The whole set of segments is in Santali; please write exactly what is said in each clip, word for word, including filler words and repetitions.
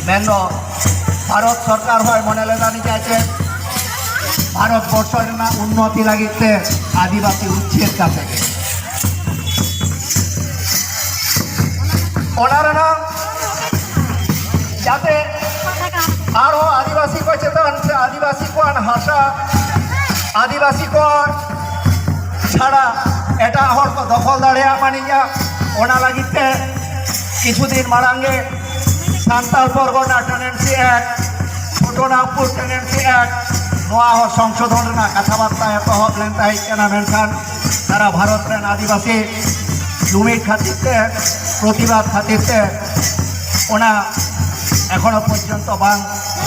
ᱢᱮᱱᱫᱚ ᱵᱷᱟᱨᱚᱛ ᱥᱚᱨᱠᱟᱨ ᱦᱚᱸᱭ ᱢᱚᱱᱮ ᱞᱮᱫᱟ ᱱᱤᱡᱮ ᱪᱮᱫ ᱵᱷᱟᱨᱚᱛ ᱵᱚᱨᱥᱚ ᱨᱮᱱᱟᱜ ᱩᱱᱱᱚᱛᱤ ᱞᱟᱹᱜᱤᱫ ᱛᱮ ᱟᱹᱫᱤᱵᱟᱹᱥᱤ ᱩᱪᱪᱷᱮᱫ ᱠᱟᱛᱮ ᱜᱮ ᱚᱱᱟ ᱨᱮᱱᱟᱜ ᱡᱟᱛᱮ ᱟᱨᱦᱚᱸ ᱟᱹᱫᱤᱵᱟᱹᱥᱤ ᱠᱚ ᱪᱮᱛᱟᱱ ᱥᱮ ᱟᱹᱫᱤᱵᱟᱹᱥᱤ ᱠᱚᱣᱟᱜ ᱦᱟᱥᱟ ᱟᱹᱫᱤᱵᱟᱹᱥᱤ ᱠᱚ ᱪᱷᱟᱲᱟ ᱮᱴᱟᱜ ᱦᱚᱲ ᱠᱚ ᱫᱚᱠᱷᱚᱞ ᱫᱟᱲᱮᱭᱟᱜ ᱢᱟ ᱱᱤᱡᱟ᱾ ᱚᱱᱟ ᱞᱟᱹᱜᱤᱫ ᱛᱮ ᱠᱤᱪᱷᱩ ᱫᱤᱱ ᱢᱟᱲᱟᱝ ᱜᱮ ᱥᱟᱱᱛᱟᱲ ᱯᱚᱨᱜᱚᱱᱟ tenancy act, Chotanagpur tenancy act, ᱱᱚᱣᱟ ᱦᱚᱸ ᱥᱚᱝᱥᱳᱫᱷᱚᱱ ᱨᱮᱱᱟᱜ ᱠᱟᱛᱷᱟ ᱵᱟᱨᱛᱟ ᱮᱛᱚᱦᱚᱵ ᱞᱮᱱ ᱛᱟᱦᱮᱸ ᱠᱟᱱᱟ, ᱢᱮᱱᱠᱷᱟᱱ ᱥᱟᱨᱟ ᱵᱷᱟᱨᱚᱛ ᱨᱮᱱ ᱟᱹᱫᱤᱵᱟᱹᱥᱤ ᱡᱩᱢᱤᱫ ᱠᱷᱟᱹᱛᱤᱨ ᱛᱮ, ᱯᱨᱚᱛᱤᱵᱟᱫ ᱠᱷᱟᱹᱛᱤᱨ ᱛᱮ ᱚᱱᱟ ᱮᱠᱷᱚᱱᱳ ᱯᱚᱨᱡᱚᱱᱛᱚ ᱵᱟᱝ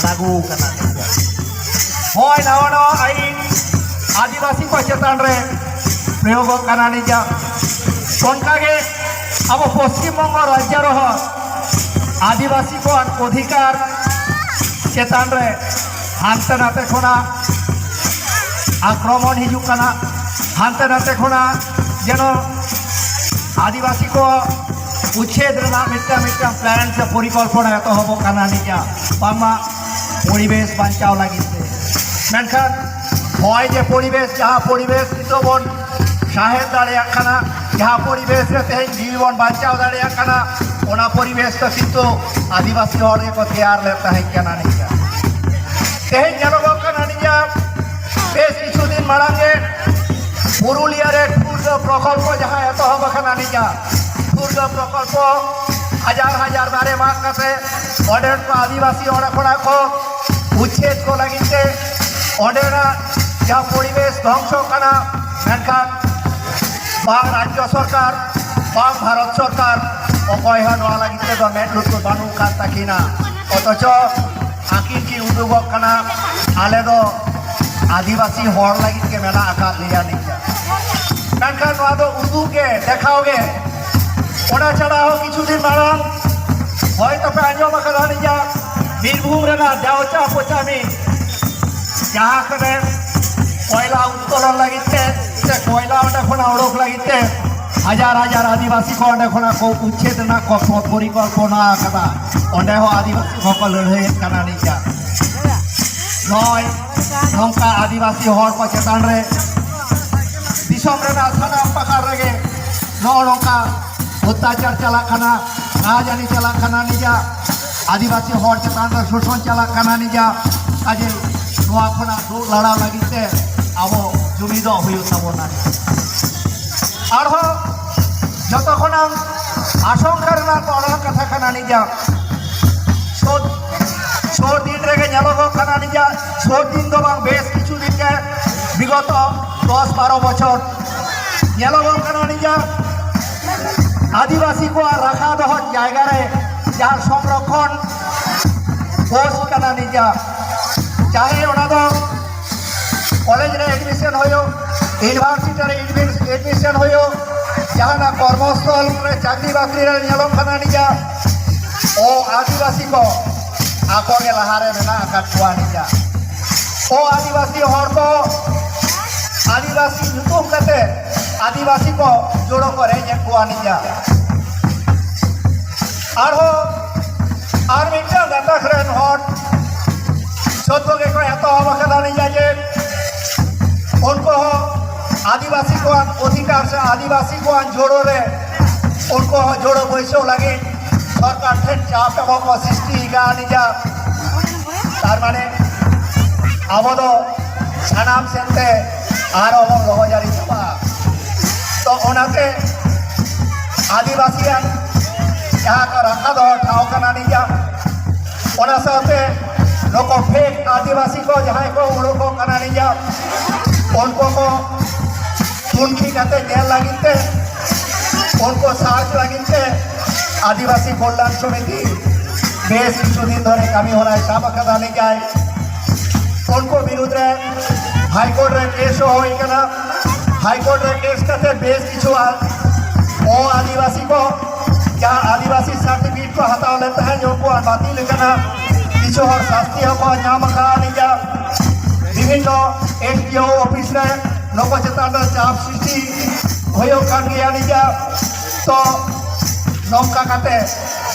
ᱞᱟᱹᱜᱩ ᱟᱠᱟᱱᱟ᱾ ᱦᱳᱭ, ᱱᱟᱣᱟ ᱱᱟᱣᱟ ᱟᱹᱭᱤᱱ ᱟᱹᱫᱤᱵᱟᱹᱥᱤ ᱠᱚ ᱪᱮᱛᱟᱱ ᱨᱮ ᱯᱨᱚᱭᱳᱜᱚᱜ ᱠᱟᱱᱟ ᱱᱤᱡᱟ᱾ ᱚᱱᱠᱟᱜᱮ ᱟᱵᱚ ᱯᱚᱥᱪᱤᱢ ᱵᱚᱝᱜᱚ ᱨᱟᱡᱽᱡᱚ ᱨᱮᱦᱚᱸ ᱟᱹᱫᱤᱵᱟᱹᱥᱤ ᱠᱚᱣᱟᱜ ᱚᱫᱷᱤᱠᱟᱨ ᱪᱮᱛᱟᱱ ᱨᱮ ᱦᱟᱱᱛᱮ ᱱᱟᱛᱮ ᱠᱷᱚᱱᱟᱜ ᱟᱠᱨᱚᱢᱚᱱ ᱦᱤᱡᱩᱜ ᱠᱟᱱᱟ᱾ ᱦᱟᱱᱛᱮ ᱱᱟᱛᱮ ᱠᱷᱚᱱᱟᱜ ᱡᱮᱱᱚ ᱟᱹᱫᱤᱵᱟᱹᱥᱤ ᱠᱚ ᱩᱪᱪᱷᱮᱫ ᱨᱮᱱᱟᱜ ᱢᱤᱫᱴᱟᱝ ᱢᱤᱫᱴᱟᱝ ᱯᱞᱟᱱ ᱥᱮ ᱯᱚᱨᱤᱠᱚᱞᱯᱚᱱᱟ ᱮᱛᱚᱦᱚᱵᱚᱜ ᱠᱟᱱᱟ ᱱᱤᱡᱟ, ᱵᱟᱝᱢᱟ ᱯᱚᱨᱤᱵᱮᱥ ᱵᱟᱧᱪᱟᱣ ᱞᱟᱹᱜᱤᱫ ᱛᱮ᱾ ᱢᱮᱱᱠᱷᱟᱱ ᱱᱚᱜᱼᱚᱭ ᱡᱮ ᱯᱚᱨᱤᱵᱮᱥ, ᱡᱟᱦᱟᱸ ᱯᱚᱨᱤᱵᱮᱥ ᱱᱤᱛᱚᱜ ᱵᱚᱱ ᱥᱟᱦᱮᱫ ᱫᱟᱲᱮᱭᱟᱜ ᱠᱟᱱᱟ, ᱡᱟᱦᱟᱸ ᱯᱚᱨᱤᱵᱮᱥ ᱨᱮ ᱛᱮᱦᱮᱧ ᱡᱤᱣᱤ ᱵᱚᱱ ᱵᱟᱧᱪᱟᱣ ᱫᱟᱲᱮᱭᱟᱜ ᱠᱟᱱᱟ, ᱚᱱᱟ ᱯᱚᱨᱤᱵᱮᱥ ᱫᱚ ᱠᱤᱱᱛᱩ ᱟᱹᱫᱤᱵᱟᱹᱥᱤ ᱦᱚᱲ ᱜᱮᱠᱚ ᱛᱮᱭᱟᱨ ᱞᱮᱫ ᱛᱟᱦᱮᱸ ᱠᱟᱱᱟ ᱱᱤᱡᱟ᱾ ᱛᱮᱦᱮᱧ ᱧᱮᱞᱚᱜᱚᱜ ᱠᱟᱱᱟ ᱱᱤᱡᱟ, ᱵᱮᱥ ᱠᱤᱪᱷᱩ ᱫᱤᱱ ᱢᱟᱲᱟᱝ ᱜᱮ ᱯᱩᱨᱩᱞᱤᱭᱟ ᱨᱮ ᱴᱷᱩᱨᱜᱟᱹ ᱯᱨᱚᱠᱚᱞᱯᱚ ᱡᱟᱦᱟᱸ ᱮᱛᱚᱦᱚᱵ ᱟᱠᱟᱱᱟ ᱱᱤᱡᱟ, ᱴᱷᱩᱨᱜᱟᱹ ᱯᱨᱚᱠᱚᱞᱯᱚ ᱦᱟᱡᱟᱨ ᱦᱟᱡᱟᱨ ᱫᱟᱨᱮ ᱢᱟᱜ ᱠᱟᱛᱮ ᱚᱸᱰᱮᱱ ᱠᱚ ᱟᱹᱫᱤᱵᱟᱹᱥᱤ ᱚᱸᱰᱮ ᱠᱷᱚᱱᱟᱜ ᱠᱚ ᱩᱪᱪᱷᱮᱫ ᱠᱚ ᱞᱟᱹᱜᱤᱫ ᱛᱮ ᱚᱸᱰᱮᱱᱟᱜ ᱡᱟᱦᱟᱸ ᱯᱚᱨᱤᱵᱮᱥ ᱫᱷᱚᱝᱥᱚᱜ ᱠᱟᱱᱟ, ᱢᱮᱱᱠᱷᱟᱱ ᱵᱟᱝ ᱨᱟᱡᱽᱡᱚ ᱥᱚᱨᱠᱟᱨ, ᱵᱟᱝ ᱵᱷᱟᱨᱚᱛ ᱥᱚᱨᱠᱟᱨ, ᱚᱠᱚᱭ ᱦᱚᱸ ᱱᱚᱣᱟ ᱞᱟᱹᱜᱤᱫ ᱛᱮᱫᱚ ᱢᱮᱫ ᱞᱩᱛᱩᱨ ᱵᱟᱹᱱᱩᱜ ᱠᱟᱱ ᱛᱟᱹᱠᱤᱱᱟ᱾ ᱚᱛᱷᱚᱪᱚ ᱟᱹᱠᱤᱱ ᱠᱤᱱ ᱩᱫᱩᱜᱚᱜ ᱠᱟᱱᱟ, ᱟᱞᱮ ᱫᱚ ᱟᱹᱫᱤᱵᱟᱹᱥᱤ ᱦᱚᱲ ᱞᱟᱹᱜᱤᱫ ᱜᱮ ᱢᱮᱱᱟᱜ ᱟᱠᱟᱫ ᱞᱮᱭᱟ ᱱᱤᱝᱠᱟᱹ᱾ ᱢᱮᱱᱠᱷᱟᱱ ᱱᱚᱣᱟ ᱫᱚ ᱩᱫᱩᱜ ᱜᱮ, ᱫᱮᱠᱷᱟᱣ ᱜᱮ᱾ ᱚᱱᱟ ᱪᱷᱟᱲᱟ ᱦᱚᱸ ᱠᱤᱪᱷᱩ ᱫᱤᱱ ᱢᱟᱲᱟᱝ ᱦᱚᱭᱛᱚ ᱯᱮ ᱟᱸᱡᱚᱢ ᱟᱠᱟᱫᱟ ᱱᱤᱡᱟ ᱵᱤᱨᱵᱷᱩᱢ ᱨᱮᱱᱟᱜ ᱰᱟᱣᱪᱟ ᱯᱚᱪᱟᱢᱤ, ᱡᱟᱦᱟᱸ ᱠᱚᱨᱮ ᱠᱚᱭᱞᱟ ᱩᱛᱛᱳᱞᱚᱱ ᱞᱟᱹᱜᱤᱫ ᱛᱮ ᱥᱮ ᱠᱚᱭᱞᱟ ᱚᱸᱰᱮ ᱠᱷᱚᱱᱟᱜ ᱚᱰᱚᱠ ᱞᱟᱹᱜᱤᱫ ᱛᱮ ᱦᱟᱡᱟᱨ ᱦᱟᱡᱟᱨ ᱟᱹᱫᱤᱵᱟᱹᱥᱤ ᱠᱚ ᱚᱸᱰᱮ ᱠᱷᱚᱱᱟᱜ ᱠᱚ ᱩᱪᱷᱮᱫ ᱨᱮᱱᱟᱜ ᱠᱚ ᱯᱚᱨᱤᱠᱚᱞᱯᱚᱱᱟ ᱟᱠᱟᱫᱟ᱾ ᱚᱸᱰᱮ ᱦᱚᱸ ᱟᱹᱫᱤᱵᱟᱹᱥᱤ ᱠᱚᱠᱚ ᱞᱟᱹᱲᱦᱟᱹᱭᱮᱫ ᱠᱟᱱᱟ ᱱᱤᱡᱟ᱾ ᱱᱚᱜᱼᱚᱭ ᱱᱚᱝᱠᱟ ᱟᱹᱫᱤᱵᱟᱹᱥᱤ ᱦᱚᱲ ᱠᱚ ᱪᱮᱛᱟᱱ ᱨᱮ ᱫᱤᱥᱚᱢ ᱨᱮᱱᱟᱜ ᱥᱟᱱᱟᱢ ᱯᱟᱠᱟᱲ ᱨᱮᱜᱮ ᱱᱚᱜᱼᱚ ᱱᱚᱝᱠᱟ ᱚᱛᱛᱟᱪᱟᱨ ᱪᱟᱞᱟᱜ ᱠᱟᱱᱟ, ᱨᱟᱡᱽᱟᱹᱨᱤ ᱪᱟᱞᱟᱜ ᱠᱟᱱᱟ ᱱᱤᱡᱟ᱾ ᱟᱹᱫᱤᱵᱟᱹᱥᱤ ᱦᱚᱲ ᱪᱮᱛᱟᱱ ᱨᱮ ᱥᱳᱥᱚᱱ ᱪᱟᱞᱟᱜ ᱠᱟᱱᱟ ᱱᱤᱡᱟ᱾ ᱠᱟᱡᱮ ᱱᱚᱣᱟ ᱠᱷᱚᱱᱟᱜ ᱫᱩᱜ ᱞᱟᱲᱟᱣ ᱞᱟᱹᱜᱤᱫ ᱛᱮ ᱟᱵᱚ ᱡᱩᱢᱤᱫᱚᱜ ᱦᱩᱭᱩᱜ ᱛᱟᱵᱚᱱᱟ᱾ ᱟᱨᱦᱚᱸ ᱡᱚᱛᱚ ᱠᱷᱚᱱᱟᱜ ᱟᱥᱚᱝᱠᱟ ᱨᱮᱱᱟᱜ ᱵᱚᱲᱚ ᱠᱟᱛᱷᱟ ᱠᱟᱱᱟ ᱱᱤᱡᱟ᱾ ᱥᱩᱨ, ᱥᱩᱨ ᱫᱤᱱ ᱨᱮᱜᱮ ᱧᱮᱞᱚᱜᱚᱜ ᱠᱟᱱᱟ ᱱᱤᱡᱟ, ᱥᱩᱨ ᱫᱤᱱ ᱫᱚ ᱵᱟᱝ, ᱵᱮᱥ ᱠᱤᱪᱷᱩ ᱫᱤᱱ ᱜᱮ, ᱵᱤᱜᱚᱛᱚ ᱫᱚᱥ ᱵᱟᱨᱚ ᱵᱚᱪᱷᱚᱨ ᱧᱮᱞᱚᱜᱚᱜ ᱠᱟᱱᱟ ᱱᱤᱡᱟ᱾ ᱟᱹᱫᱤᱵᱟᱹᱥᱤ ᱠᱚᱣᱟᱜ ᱨᱟᱠᱷᱟ ᱫᱚᱦᱚ ᱡᱟᱭᱜᱟ ᱨᱮ ᱡᱟᱦᱟᱸ ᱥᱚᱝᱨᱚᱠᱷᱚᱱ ᱯᱳᱥᱴ ᱠᱟᱱᱟ ᱱᱤᱡᱟ, ᱪᱟᱦᱮ ᱚᱱᱟ ᱫᱚ ᱠᱚᱞᱮᱡᱽ ᱨᱮ ᱮᱰᱢᱤᱥᱚᱱ ᱦᱩᱭᱩᱜ, ᱤᱭᱩᱱᱤᱵᱷᱟᱨᱥᱤᱴᱤ ᱨᱮ ᱮᱰᱢᱤᱥᱚᱱ ᱦᱩᱭᱩᱜ, ᱡᱟᱦᱟᱱᱟᱜ ᱠᱚᱨᱢᱚᱥᱛᱷᱚᱞ ᱨᱮ ᱪᱟᱹᱠᱨᱤ ᱵᱟᱹᱠᱨᱤ ᱨᱮ ᱧᱮᱞᱚᱜ ᱠᱟᱱᱟ ᱱᱤᱡᱟ᱾ ᱚ ᱟᱹᱫᱤᱵᱟᱹᱥᱤ ᱠᱚ ᱟᱠᱚ ᱜᱮ ᱞᱟᱦᱟᱨᱮ ᱢᱮᱱᱟᱜ ᱟᱠᱟᱫ ᱠᱚᱣᱟ ᱱᱤᱡᱟ᱾ ᱚ ᱟᱹᱫᱤᱵᱟᱹᱥᱤ ᱦᱚᱲ ᱠᱚ ᱟᱹᱫᱤᱵᱟᱹᱥᱤ ᱧᱩᱛᱩᱢ ᱠᱟᱛᱮ ᱟᱹᱫᱤᱵᱟᱹᱥᱤ ᱠᱚ ᱡᱳᱲᱳ ᱠᱚ ᱨᱮᱡ ᱮᱫ ᱠᱚᱣᱟ ᱱᱤᱡᱟ᱾ ᱟᱨᱦᱚᱸ ᱟᱨ ᱢᱤᱫᱴᱟᱝ ᱜᱟᱛᱟᱠ ᱨᱮᱱ ᱦᱚᱲ ᱡᱚᱛᱚ ᱜᱮᱠᱚ ᱮᱛᱚᱦᱚᱵ ᱟᱠᱟᱫᱟ ᱱᱤᱡᱟ ᱡᱮ ᱩᱱᱠᱩ ᱦᱚᱸ ᱟᱹᱫᱤᱵᱟᱹᱥᱤ ᱠᱚᱣᱟᱜ ᱚᱫᱷᱤᱠᱟᱨ ᱥᱮ ᱟᱹᱫᱤᱵᱟᱹᱥᱤ ᱠᱚᱣᱟᱜ ᱡᱳᱲᱳ ᱨᱮ ᱩᱱᱠᱩ ᱦᱚᱸ ᱡᱳᱲᱳ ᱵᱟᱹᱭᱥᱟᱹᱣ ᱞᱟᱹᱜᱤᱫ ᱥᱚᱨᱠᱟᱨ ᱴᱷᱮᱱ ᱪᱟᱯ ᱮᱢᱚᱜ ᱠᱚ ᱥᱨᱤᱥᱴᱤ ᱟᱠᱟᱫᱼᱟ ᱱᱤᱡᱟ᱾ ᱛᱟᱨ ᱢᱟᱱᱮ ᱟᱵᱚ ᱫᱚ ᱥᱟᱱᱟᱢ ᱥᱮᱫ ᱛᱮ ᱟᱨᱚ ᱵᱚᱱ ᱫᱚᱦᱚ ᱡᱟᱹᱨᱤ ᱪᱟᱵᱟᱜᱼᱟ᱾ ᱛᱚ ᱚᱱᱟᱛᱮ ᱟᱹᱫᱤᱵᱟᱹᱥᱤᱭᱟᱜ ᱡᱟᱦᱟᱸ ᱠᱚ ᱨᱟᱠᱷᱟ ᱫᱚᱦᱚ ᱴᱷᱟᱶ ᱠᱟᱱᱟ ᱱᱤᱡᱟ, ᱚᱱᱟ ᱥᱟᱶᱛᱮ ᱱᱩᱠᱩ ᱯᱷᱮᱠ ᱟᱹᱫᱤᱵᱟᱹᱥᱤ ᱠᱚ ᱡᱟᱦᱟᱸᱭ ᱠᱚ ᱩᱰᱩᱠᱚᱜ ᱠᱟᱱᱟ ᱱᱤᱡᱟ, ᱩᱱᱠᱩ ᱠᱚ ᱛᱩᱱᱠᱷᱤ ᱠᱟᱛᱮ ᱧᱮᱞ ᱞᱟᱹᱜᱤᱫ ᱛᱮ ᱩᱱᱠᱩ ᱥᱟᱨᱪ ᱞᱟᱹᱜᱤᱫ ᱛᱮ ᱟᱹᱫᱤᱵᱟᱹᱥᱤ ᱠᱚᱞᱭᱟᱱ ᱥᱚᱢᱤᱛᱤ ᱵᱮᱥ ᱠᱤᱪᱷᱩ ᱫᱤᱱ ᱫᱷᱚᱨᱮ ᱠᱟᱹᱢᱤ ᱦᱚᱨᱟᱭ ᱥᱟᱵ ᱟᱠᱟᱫᱟ ᱱᱤᱡᱟᱭ᱾ ᱩᱱᱠᱩ ᱵᱤᱨᱩᱫᱽ ᱨᱮ ᱦᱟᱭ ᱠᱳᱨᱴ ᱨᱮ ᱠᱮᱥ ᱦᱚᱸ ᱦᱩᱭ ᱠᱟᱱᱟ᱾ ᱦᱟᱭ ᱠᱳᱨᱴ ᱨᱮ ᱠᱮᱥ ᱠᱟᱛᱮ ᱵᱮᱥ ᱠᱤᱪᱷᱩ ᱟ-, ᱚ ᱟᱹᱫᱤᱵᱟᱹᱥᱤ ᱠᱚ ᱡᱟᱦᱟᱸ ᱟᱹᱫᱤᱵᱟᱹᱥᱤ ᱥᱟᱨᱴᱤᱯᱷᱤᱠᱮᱴ ᱠᱚ ᱦᱟᱛᱟᱣ ᱞᱮᱱ ᱛᱟᱦᱮᱸᱫ ᱩᱱᱠᱩᱣᱟᱜ ᱵᱟᱹᱛᱤᱞ ᱟᱠᱟᱱᱟ᱾ ᱠᱤᱪᱷᱩ ᱦᱚᱲ ᱥᱟᱥᱛᱤ ᱦᱚᱸᱠᱚ ᱧᱟᱢ ᱟᱠᱟᱫ ᱱᱤᱡᱟ᱾ ᱵᱤᱵᱷᱤᱱᱱᱚ ᱮᱥ ᱰᱤ ᱳ ᱚᱯᱷᱤᱥ ᱨᱮ ᱱᱩᱠᱩ ᱪᱮᱛᱟᱱ ᱨᱮ ᱪᱟᱯ ᱥᱨᱤᱥᱴᱤ ᱦᱩᱭᱩᱜ ᱠᱟᱱ ᱜᱮᱭᱟ ᱱᱤᱡᱟ᱾ ᱛᱚ ᱱᱚᱝᱠᱟ ᱠᱟᱛᱮ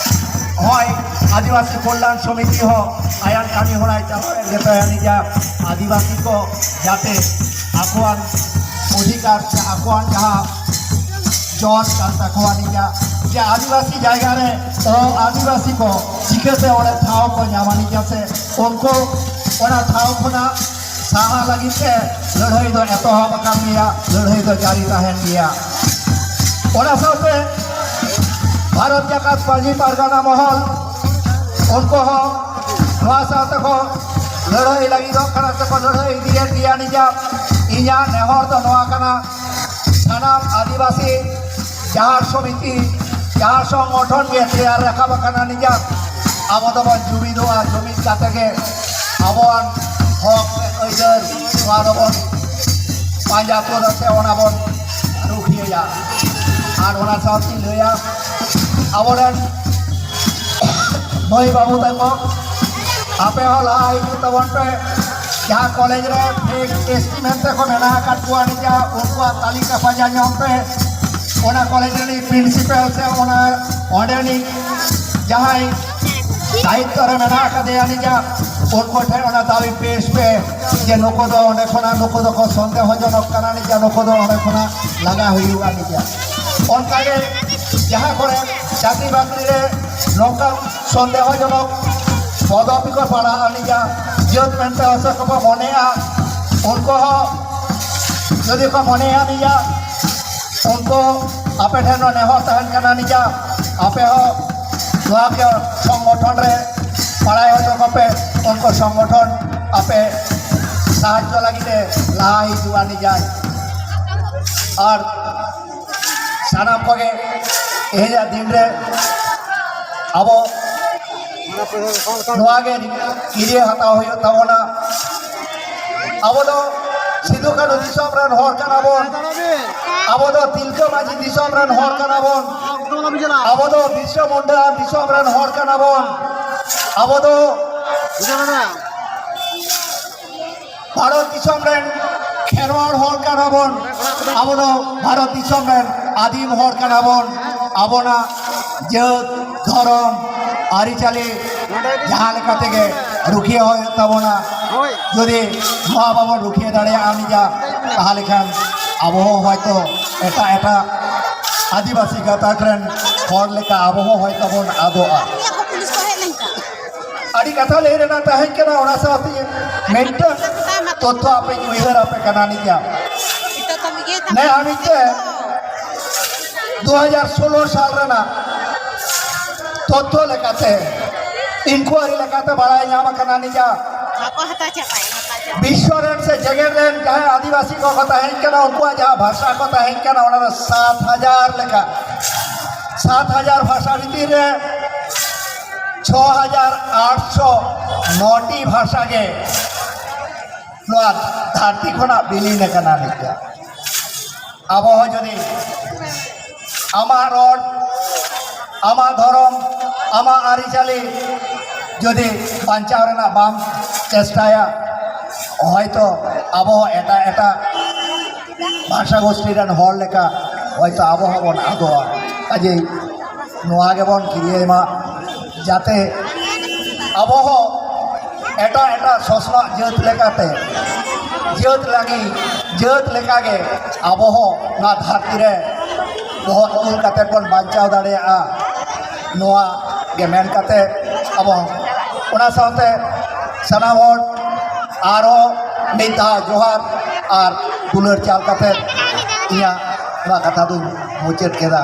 ᱦᱚᱸᱜᱼᱚᱭ ᱟᱹᱫᱤᱵᱟᱹᱥᱤ ᱠᱚᱞᱭᱟᱱ ᱥᱚᱢᱤᱛᱤ ᱦᱚᱸ ᱟᱭᱟᱜ ᱠᱟᱹᱢᱤ ᱦᱚᱨᱟᱭ ᱪᱟᱞᱟᱣᱮᱫ ᱜᱮ ᱛᱟᱭᱟ ᱱᱤᱡᱟ᱾ ᱟᱹᱫᱤᱵᱟᱹᱥᱤ ᱠᱚ ᱡᱟᱛᱮ ᱟᱠᱚᱣᱟᱜ ᱚᱫᱷᱤᱠᱟᱨ ᱥᱮ ᱟᱠᱚᱣᱟᱜ ᱡᱟᱦᱟᱸ ᱡᱚᱥ ᱠᱟᱱ ᱛᱟᱠᱚᱣᱟ ᱱᱤᱡᱟ, ᱡᱮ ᱟᱹᱫᱤᱵᱟᱹᱥᱤ ᱡᱟᱭᱜᱟ ᱨᱮ ᱛᱚ ᱟᱹᱫᱤᱵᱟᱹᱥᱤ ᱠᱚ ᱪᱤᱠᱟᱹᱛᱮ ᱚᱸᱰᱮ ᱴᱷᱟᱶ ᱠᱚ ᱧᱟᱢᱟ ᱱᱤᱡᱟ ᱥᱮ ᱩᱱᱠᱩ ᱚᱱᱟ ᱴᱷᱟᱶ ᱠᱷᱚᱱᱟᱜ ᱥᱟᱦᱟ ᱞᱟᱹᱜᱤᱫ ᱛᱮ ᱞᱟᱹᱲᱦᱟᱹᱭ ᱫᱚ ᱮᱛᱚᱦᱚᱵ ᱟᱠᱟᱱ ᱜᱮᱭᱟ, ᱞᱟᱹᱲᱦᱟᱹᱭ ᱫᱚ ᱡᱟᱹᱨᱤ ᱛᱟᱦᱮᱱ ᱜᱮᱭᱟ᱾ ᱚᱱᱟ ᱥᱟᱶᱛᱮ ᱵᱷᱟᱨᱚᱛ ᱡᱟᱠᱟᱛ ᱢᱟᱹᱡᱷᱤ ᱯᱟᱨᱜᱟᱱᱟ ᱢᱚᱦᱚᱞ ᱩᱱᱠᱩ ᱦᱚᱸ ᱱᱚᱣᱟ ᱥᱟᱶᱛᱮ ᱠᱚ ᱞᱟᱹᱲᱦᱟᱹᱭ ᱞᱟᱹᱜᱤᱫᱚᱜ ᱠᱟᱱᱟ ᱥᱮᱠᱚ ᱞᱟᱹᱲᱦᱟᱹᱭ ᱤᱫᱤᱭᱮᱫ ᱜᱮᱭᱟ ᱱᱤᱡᱟ᱾ ᱤᱧᱟᱹᱜ ᱱᱮᱦᱚᱨ ᱫᱚ ᱱᱚᱣᱟ ᱠᱟᱱᱟ, ᱥᱟᱱᱟᱢ ᱟᱹᱫᱤᱵᱟᱹᱥᱤ ᱡᱟᱦᱟᱸ ᱥᱚᱢᱤᱛᱤ, ᱡᱟᱦᱟᱸ ᱥᱚᱝᱜᱚᱴᱷᱚᱱ ᱜᱮ ᱛᱮᱭᱟᱨ ᱨᱟᱠᱟᱵ ᱟᱠᱟᱱᱟ ᱱᱤᱡᱟ, ᱟᱵᱚ ᱫᱚᱵᱚᱱ ᱡᱩᱢᱤᱫᱚᱜᱼᱟ, ᱡᱩᱢᱤᱫ ᱠᱟᱛᱮ ᱜᱮ ᱟᱵᱚᱣᱟᱜ ᱦᱚᱠ ᱟᱹᱭᱫᱟᱹᱨ ᱱᱚᱣᱟ ᱫᱚᱵᱚᱱ ᱯᱟᱸᱡᱟ ᱛᱩᱫᱟ ᱥᱮ ᱚᱱᱟ ᱵᱚᱱ ᱨᱩᱠᱷᱤᱭᱟᱹᱭᱟ᱾ ᱟᱨ ᱚᱱᱟ ᱥᱟᱶᱛᱮᱧ ᱞᱟᱹᱭᱟ, ᱟᱵᱚᱨᱮᱱ ᱢᱟᱹᱭ ᱵᱟᱹᱵᱩ ᱛᱟᱠᱚ, ᱟᱯᱮ ᱦᱚᱸ ᱞᱟᱦᱟ ᱦᱤᱡᱩᱜ ᱛᱟᱵᱚᱱ ᱯᱮ᱾ ᱡᱟᱦᱟᱸ ᱠᱚᱞᱮᱡᱽ ᱨᱮ ᱯᱷᱮᱠ ᱮᱥ ᱴᱤ ᱢᱮᱱᱛᱮ ᱠᱚ ᱢᱮᱱᱟᱜ ᱟᱠᱟᱫ ᱠᱚᱣᱟ, ᱱᱤᱡᱟ ᱩᱱᱠᱩᱣᱟᱜ ᱛᱟᱹᱞᱤᱠᱟ ᱯᱟᱸᱡᱟ ᱧᱟᱢ ᱯᱮ᱾ ᱚᱱᱟ ᱠᱚᱞᱮᱡᱽ ᱨᱤᱱᱤᱡ ᱯᱨᱤᱱᱥᱤᱯᱟᱞ ᱥᱮ ᱚᱱᱟ ᱚᱸᱰᱮᱱᱤᱡ ᱡᱟᱦᱟᱸᱭ ᱫᱟᱭᱤᱛᱛᱚ ᱨᱮ ᱢᱮᱱᱟᱜ ᱟᱠᱟᱫᱮᱭᱟ ᱱᱤᱡᱟ, ᱩᱱᱠᱩ ᱴᱷᱮᱱ ᱚᱱᱟ ᱫᱟᱹᱵᱤ ᱯᱮᱥ ᱯᱮ ᱡᱮ ᱱᱩᱠᱩ ᱫᱚ ᱚᱸᱰᱮ ᱠᱷᱚᱱᱟᱜ, ᱱᱩᱠᱩ ᱫᱚᱠᱚ ᱥᱚᱱᱫᱮᱦᱚᱡᱚᱱᱚᱠ ᱠᱟᱱᱟ ᱱᱤᱡᱟ, ᱱᱩᱠᱩ ᱫᱚ ᱚᱸᱰᱮ ᱠᱷᱚᱱᱟᱜ ᱞᱟᱜᱟ ᱦᱩᱭᱩᱜᱼᱟ ᱱᱤᱡᱟ᱾ ᱚᱱᱠᱟᱜᱮ ᱡᱟᱦᱟᱸ ᱠᱚᱨᱮ ᱪᱟᱹᱠᱨᱤ ᱵᱟᱹᱠᱨᱤ ᱨᱮ ᱱᱚᱝᱠᱟ ᱥᱚᱱᱫᱮᱦᱚᱡᱚᱱᱚᱠ ᱯᱚᱫᱚᱵᱤ ᱠᱚ ᱯᱟᱲᱟᱜᱼᱟ ᱱᱤᱡᱟ, ᱡᱟᱹᱛ ᱢᱮᱱᱛᱮ ᱚᱥᱚᱠ ᱠᱚ ᱢᱚᱱᱮᱜᱼᱟ, ᱩᱱᱠᱩ ᱦᱚᱸ ᱡᱩᱫᱤ ᱠᱚ ᱢᱚᱱᱮᱭᱟ ᱱᱤᱡᱟ, ᱩᱱᱠᱩ ᱟᱯᱮ ᱴᱷᱮᱱ ᱦᱚᱸ ᱱᱮᱦᱚᱨ ᱛᱟᱦᱮᱱ ᱠᱟᱱᱟ ᱱᱤᱡᱟ, ᱟᱯᱮ ᱦᱚᱸ ᱱᱚᱣᱟ ᱜᱮ ᱥᱚᱝᱜᱚᱴᱷᱚᱱ ᱨᱮ ᱵᱟᱲᱟᱭ ᱦᱚᱪᱚ ᱠᱚᱯᱮ, ᱩᱱᱠᱩ ᱥᱚᱝᱜᱚᱴᱷᱚᱱ ᱟᱯᱮ ᱥᱟᱦᱟᱡᱽᱡᱚ ᱞᱟᱹᱜᱤᱫ ᱮ ᱞᱟᱦᱟ ᱦᱤᱡᱩᱜᱼᱟ ᱱᱤᱡᱟ᱾ ᱟᱨ ᱥᱟᱱᱟᱢ ᱠᱚᱜᱮ ᱛᱮᱦᱮᱧᱟᱜ ᱫᱤᱱ ᱨᱮ ᱟᱵᱚ ᱱᱚᱣᱟ ᱜᱮ ᱠᱤᱨᱭᱟᱹ ᱦᱟᱛᱟᱣ ᱦᱩᱭᱩᱜ ᱛᱟᱵᱚᱱᱟ᱾ ᱟᱵᱚ ᱫᱚ ᱥᱤᱫᱩ ᱠᱟᱹᱱᱦᱩ ᱫᱤᱥᱚᱢ ᱨᱮᱱ ᱦᱚᱲ ᱠᱟᱱᱟ ᱵᱚᱱ᱾ ᱟᱵᱚ ᱫᱚ ᱛᱤᱞᱠᱟᱹ ᱢᱟᱹᱡᱷᱤ ᱫᱤᱥᱚᱢ ᱨᱮᱱ ᱦᱚᱲ ᱠᱟᱱᱟ ᱵᱚᱱ᱾ ᱟᱵᱚ ᱫᱚ ᱵᱤᱨᱥᱟ ᱢᱩᱱᱰᱟ ᱫᱤᱥᱚᱢ ᱨᱮᱱ ᱦᱚᱲ ᱠᱟᱱᱟ ᱵᱚᱱ᱾ ᱟᱵᱚ ᱫᱚ ᱵᱷᱟᱨᱚᱛ ᱫᱤᱥᱚᱢ ᱨᱮᱱ ᱠᱷᱮᱨᱣᱟᱲ ᱦᱚᱲ ᱠᱟᱱᱟ ᱵᱚᱱ, ᱟᱵᱚ ᱫᱚ ᱵᱷᱟᱨᱚᱛ ᱫᱤᱥᱚᱢ ᱨᱮᱱ ᱟᱹᱫᱤᱢ ᱦᱚᱲ ᱠᱟᱱᱟ ᱵᱚᱱ᱾ ᱟᱵᱚᱱᱟᱜ ᱡᱟᱹᱛ, ᱫᱷᱚᱨᱚᱢ, ᱟᱹᱨᱤᱪᱟᱹᱞᱤ ᱡᱟᱦᱟᱸ ᱞᱮᱠᱟ ᱛᱮᱜᱮ ᱨᱩᱠᱷᱤᱭᱟᱹ ᱦᱩᱭᱩᱜ ᱛᱟᱵᱚᱱᱟ᱾ ᱡᱩᱫᱤ ᱱᱚᱣᱟ ᱵᱟᱵᱚᱱ ᱨᱩᱠᱷᱤᱭᱟᱹ ᱫᱟᱲᱮᱭᱟᱜᱼᱟ ᱱᱤᱡᱟ, ᱛᱟᱦᱚᱞᱮ ᱠᱷᱟᱱ ᱟᱵᱚ ᱦᱚᱸ ᱦᱚᱭᱛᱚ ᱮᱴᱟᱜ ᱮᱴᱟᱜ ᱟᱹᱫᱤᱵᱟᱹᱥᱤ ᱜᱟᱛᱟᱠ ᱨᱮᱱ ᱦᱚᱲ ᱞᱮᱠᱟ ᱟᱵᱚ ᱦᱚᱸ ᱦᱚᱭᱛᱚ ᱵᱚᱱ ᱟᱫᱚᱜᱼᱟ᱾ ᱟᱹᱰᱤ ᱠᱟᱛᱷᱟ ᱞᱟᱹᱭ ᱨᱮᱱᱟᱜ ᱛᱟᱦᱮᱸ ᱠᱟᱱᱟ, ᱚᱱᱟ ᱥᱟᱶᱛᱮ ᱢᱤᱫᱴᱟᱝ ᱛᱚᱛᱛᱷᱚ ᱟᱯᱮᱧ ᱩᱭᱦᱟᱹᱨ ᱟᱯᱮ ᱠᱟᱱᱟ ᱱᱤᱡᱟ᱾ ᱱᱮ ᱦᱟᱹᱵᱤᱡ ᱛᱮ ᱫᱩ ᱦᱟᱡᱟᱨ ᱥᱳᱞᱳ ᱥᱟᱞ ᱨᱮᱱᱟᱜ ᱛᱚᱛᱛᱷᱚ ᱞᱮᱠᱟᱛᱮ, ᱤᱱᱠᱩᱣᱟᱨᱤ ᱞᱮᱠᱟᱛᱮ ᱵᱟᱲᱟᱭ ᱧᱟᱢ ᱟᱠᱟᱱᱟ ᱱᱤᱡᱟ᱾ ᱵᱟᱠᱚ ᱦᱟᱛᱟᱣ ᱪᱟᱵᱟᱭᱟ, ᱦᱟᱛᱟᱣ ᱪᱟᱵᱟᱭᱟ᱾ ᱵᱤᱥᱥᱚ ᱨᱮᱱ ᱥᱮ ᱡᱮᱜᱮᱛ ᱨᱮᱱ ᱡᱟᱦᱟᱸᱭ ᱟᱹᱫᱤᱵᱟᱹᱥᱤ ᱠᱚᱠᱚ ᱛᱟᱦᱮᱸ ᱠᱟᱱᱟ, ᱩᱱᱠᱩᱣᱟᱜ ᱡᱟᱦᱟᱸ ᱵᱷᱟᱥᱟ ᱠᱚ ᱛᱟᱦᱮᱸ ᱠᱟᱱᱟ, ᱚᱱᱟ ᱫᱚ ᱥᱟᱛ ᱦᱟᱡᱟᱨ ᱞᱮᱠᱟ, ᱥᱟᱛ ᱦᱟᱡᱟᱨ ᱵᱷᱟᱥᱟ ᱵᱷᱤᱛᱤᱨ ᱨᱮ ᱪᱷᱚ ᱦᱟᱡᱟᱨ ᱟᱴᱥᱚ ᱱᱚᱴᱤ ᱵᱷᱟᱥᱟ ᱜᱮ ᱱᱚᱣᱟ ᱫᱷᱟᱹᱨᱛᱤ ᱠᱷᱚᱱᱟᱜ ᱵᱤᱞᱤᱱ ᱟᱠᱟᱱᱟ ᱱᱤᱛᱚᱜ᱾ ᱟᱵᱚ ᱦᱚᱸ ᱡᱩᱫᱤ ᱟᱢᱟᱜ ᱨᱚᱲ, ᱟᱢᱟᱜ ᱫᱷᱚᱨᱚᱢ, ᱟᱢᱟᱜ ᱟᱹᱨᱤᱪᱟᱹᱞᱤ ᱡᱩᱫᱤ ᱵᱟᱧᱪᱟᱣ ᱨᱮᱱᱟᱜ ᱵᱟᱢ ᱪᱮᱥᱴᱟᱭᱟ, ᱦᱚᱭᱛᱚ ᱟᱵᱚ ᱦᱚᱸ ᱮᱴᱟᱜ ᱮᱴᱟᱜ ᱵᱷᱟᱥᱟ ᱜᱳᱥᱴᱤ ᱨᱮᱱ ᱦᱚᱲ ᱞᱮᱠᱟ ᱦᱚᱭᱛᱚ ᱟᱵᱚ ᱦᱚᱸᱵᱚᱱ ᱟᱫᱚᱜᱼᱟ᱾ ᱠᱟᱡᱮᱭ ᱱᱚᱣᱟ ᱜᱮᱵᱚᱱ ᱠᱤᱨᱤᱭᱟᱹᱭ ᱢᱟ, ᱡᱟᱛᱮ ᱟᱵᱚ ᱦᱚᱸ ᱮᱴᱟᱜ ᱮᱴᱟᱜ ᱥᱚᱥᱱᱚᱜ ᱡᱟᱹᱛ ᱞᱮᱠᱟᱛᱮ, ᱡᱟᱹᱛ ᱞᱟᱹᱜᱤᱫ, ᱡᱟᱹᱛ ᱞᱮᱠᱟᱜᱮ ᱟᱵᱚ ᱦᱚᱸ ᱱᱚᱣᱟ ᱫᱷᱟᱹᱨᱛᱤ ᱨᱮ ᱵᱚᱦᱚᱜ ᱛᱩᱞ ᱠᱟᱛᱮ ᱵᱚᱱ ᱵᱟᱧᱪᱟᱣ ᱫᱟᱲᱮᱭᱟᱜᱼᱟ᱾ ᱱᱚᱣᱟ ᱜᱮ ᱢᱮᱱ ᱠᱟᱛᱮ ᱟᱵᱚ ᱚᱱᱟ ᱥᱟᱶᱛᱮ ᱥᱟᱱᱟᱢ ᱦᱚᱲ ᱟᱨᱦᱚᱸ ᱢᱤᱫ ᱫᱷᱟᱣ ᱡᱚᱦᱟᱨ ᱟᱨ ᱫᱩᱞᱟᱹᱲ ᱪᱟᱞ ᱠᱟᱛᱮ ᱤᱧᱟᱹᱜ ᱱᱚᱣᱟ ᱠᱟᱛᱷᱟ ᱫᱚᱧ ᱢᱩᱪᱟᱹᱫ ᱠᱮᱫᱟ᱾